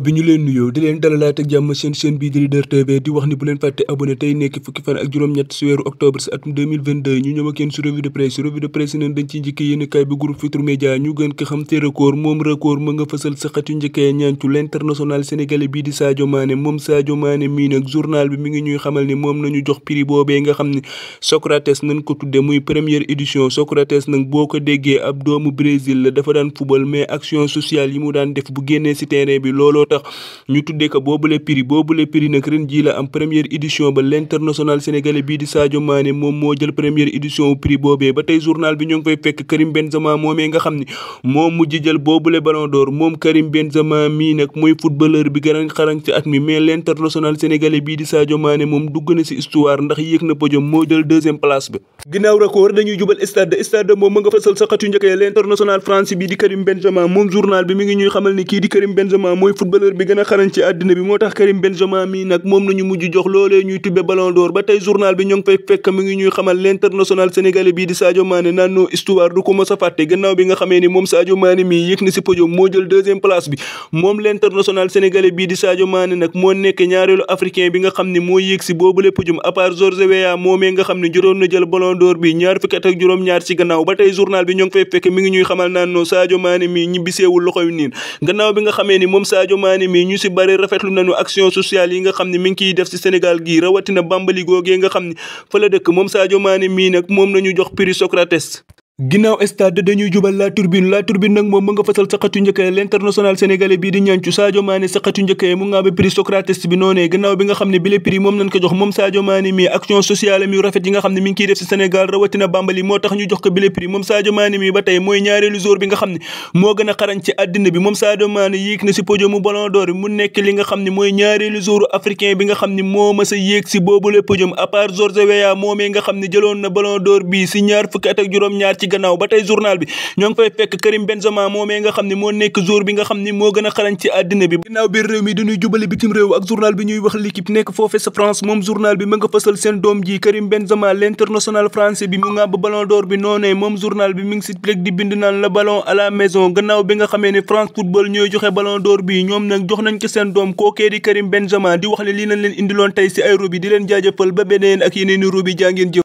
bi ñu leen nuyoo di leen dalalaat ak jàmm seen chaîne bii di Leader TV di wax ni bu leen fàtte abonné tey nekk fukki fan ak juróom-ñett si weeru octobre si atum 2022 ñu ñëw ak yéen si revue de presse neen dañ ciy njëkkee yéen kaay bi groupe Futurs Médias ñu gën ko xam te record moom record ma nga fësal sa xatu njëkkee ñaancu l'international sénégalais bii di Sadio Mané moom Sadio Mané mii nag journal bi mi ngi ñuy xamal ni moom nañu jox prix boobee nga xam ne Socrates nañ ko tudde muy première édition Socrates nag boo ko déggee ab doomu Brésil la dafa daan football mais action sociale yi mu daan def bu génnee si terrain bi looloo tax ñu tuddee ko boobule prix nag ren jii la am première édition ba l'international sénégalais bii di Sadio Mané moom moo jël première édition prix boobee ba tey journal bi ñoo ngi koy fekk Karim Benzema moomee nga xam ni moo mujj jël boobule ballon d'or moom Karim Benzema mii nag mooy footballeur bi gën a xarañ ci at mi mais l'international sénégalais bii di Sadio Mané moom dugg na si histoire ndax yéeg na podium moo jël deuxième place ba. ginnaaw record dañuy jubal stade moom ma nga fasal sa xatu njëkkee l'international français bi di Karim Benzema moom journal bi mi ngi ñuy xamal ni kii di Karim Benzema mooy footballeur bi gën a xarañ ci àddina bi moo tax Karim Benzema mii nag moom nañu mujj jox loolee ñuy tubbe ballon d'or ba tey journal bi ñoo ngi fay fekk mi ngi ñuy xamal l'international sénégalais bii di Sadio Mané naan noo histoire du ko mos a fàtte gannaaw bi nga xamee ni moom Sadio Mané mii yéeg na si podium moo jël deuxième place bi moom l'international sénégalais bii di Sadio Mané nag moo nekk ñaareelu africain bi nga xam ne moo yéeg si boobule podium à part George Weah moomee nga xam ne jotoon na jël ballon d'or bi ñaar fukki at ak juróom-ñaar ci gannaaw ba tey journal bi ñoo ngi fay fekk mi ngi ñuy xamal naan noo Sadio Mané mii ñibbiseewul loxoy niin gannaaw bi nga xamee ni moom Sadio Mané mii ñu si bari rafetlu nañu action sociale yi nga xam ne mi ngi kiy def ci Sénégal gii rawatina Bambali googee nga xam ne fa la dëkk moom Sadio Mané mii nag moom nañu jox prix Socrates. ginnaaw stade dañuy jubal la turbine nag moom ma nga fasal sa xatu njëkkee l'international sénégalais bii di ñancu Sadio Mané sa xatu njëkkee mu nga ba prix Socrates bi noonee gannaaw bi nga xam ne bi le prix moom nañ ko jox moom Sadio Mané mii action sociale mi rafet yi nga xam ne mi ngi kiy def ci Sénégal rawatina Bambali moo tax ñu jox ko bi le prix moom Sadio Mané mii ba tey mooy ñaareelu jour bi nga xam ne moo gën a xarañ ci àddina bi moom Sadio Mané yéeg na ci podium mu ballon d'or mu nekk li nga xam ne mooy ñaareelu jour africain bi nga xam ne moo mas a yéeg ci boobule podium à part George Weah moomee nga xam ne jëloon na ballon d'or bi ci ñaar fukki at ak juróom-ñaar ci gannaaw ba tey journal bi ñoo ngi fay fekk Karim Benzema moomee nga xam ne moo nekk jour bi nga xam ne moo gën a xarañ ci àddina bi ginnaaw biir réew mi dañuy jubali bitim réew ak journal bi ñuy wax l'équipe nekk foofee sa France moom journal bi ma nga fësal seen doom ji Karim Benzema l'international français bi mu ngàbb ballon d'or bi noonee moom journal bi mi ngi si plek di bind naan la ballon à la maison gannaaw bi nga xamee ne France football ñooy joxe ballon d'or bi ñoom nag jox nañ ko seen doom kookee di Karim Benzema di wax ne lii nañ leen indiloon tey si ay robi di leen jaajëfal ba beneen ak yeneen i robi jaa ngeen jëf